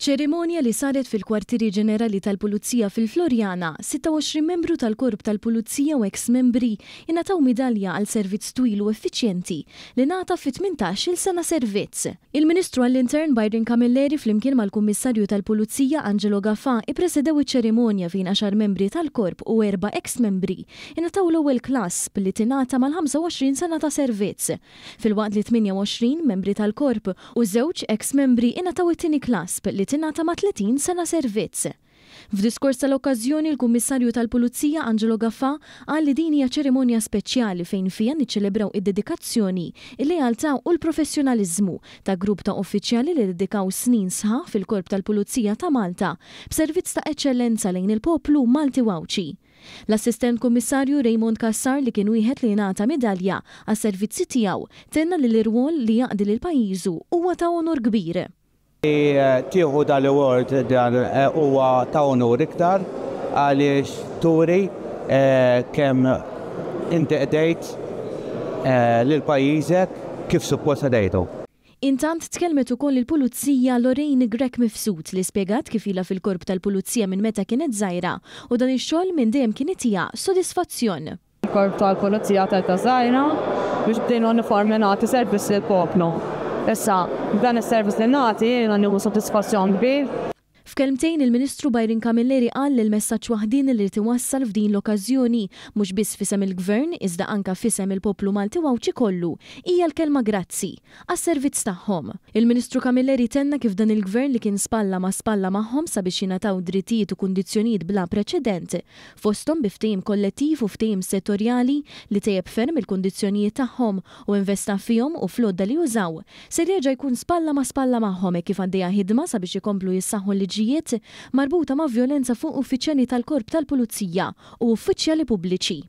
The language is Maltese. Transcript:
F'ċerimonja li saret fil-Kwartieri Ġenerali tal-Pulizija fil-Floriana, 26 membru tal-Korp tal-Pulizija u eks membri ingħataw midalja għal servizz twil u effiċjenti li ngħata fi 18-il sena servizz. Il-Ministru għall-Intern Byron Camilleri flimkien mal-Kummissarju tal-Pulizija Angelo Gafà ippresedew iċ-ċerimonja fejn għaxar membri tal-Korp u erba' eks membri ingħataw l-ewwel clasp li tingħata mal-25 sena ta' servizz. Filwaqt li 28 membri tal-Korp u żewġ eks membri ingħataw it-tieni clasp li tingħata ma' 30 sena servizz. F'diskors tal-okkażjoni, il-Kummissarju tal-Pulizija Angelo Gafà qal li din hija ċerimonja speċjali fejn fiha niċċelebraw id-dedikazzjoni, il-lealtà u l-professjonaliżmu ta' grupp ta' uffiċjali li ddedikaw snin sħaħ fil-Korp tal-Pulizija ta' Malta b'servizz ta' eċċellenza lejn il-poplu Malti u Għawdxi. L-Assistent Kummissarju Raymond Cassar li kien wieħed li ngħata midalja għas-servizzi tiegħu, tenna li l-irwol li jaqdi lil pajjiżu huwa ta' onur kbir. Li tieħu dal-award dan huwa ta' onur iktar għaliex turi kemm inti qdejt lil pajjiżek kif suppost qdejtu. Intant tkellmet ukoll il-Pulizija Lorraine Grech Mifsud li spjegat kif ilha fil-Korp tal-Pulizija minn meta kienet żgħira u dan ix-xogħol minn dejjem kien itiha sodisfazzjon. Il-Korp tal-Pulizija ta' età żgħira biex b'din l-uniformi nagħti servizz lill-poplu. Issa, b'dan is-servizz li nagħti jiena nieħu sodisfazzjon kbir. F'kelmtejn, il-Ministru Byron Camilleri qal li l-messaġġ waħdieni li ried iwassal f'din l-okkażjoni, mhux biss f'isem il-Gvern, iżda anka f'isem il-poplu Malti u Għawdxi kollu, hija l-kelma grazzi, għas-servizz tagħhom. Il-Ministru Camilleri tenna kif dan il-Gvern li kien spalla ma' spalla magħhom sabiex jingħataw drittijiet u kundizzjonijiet bla preċedent, fosthom bi ftehim kollettiv u ftehim settorjali li tejjeb ferm il-kundizzjonijiet tagħhom u investa fihom u fl-għodda li jużaw, Ser jerġa' jkun spalla ma' spalla magħhom hekk kif għaddejja ħidma sabiex ikomplu jissaħħu l-liġijiet marbuta ma' vjolenza fuq uffiċjali tal-Korp tal-Pulizija u uffiċjali pubbliċi.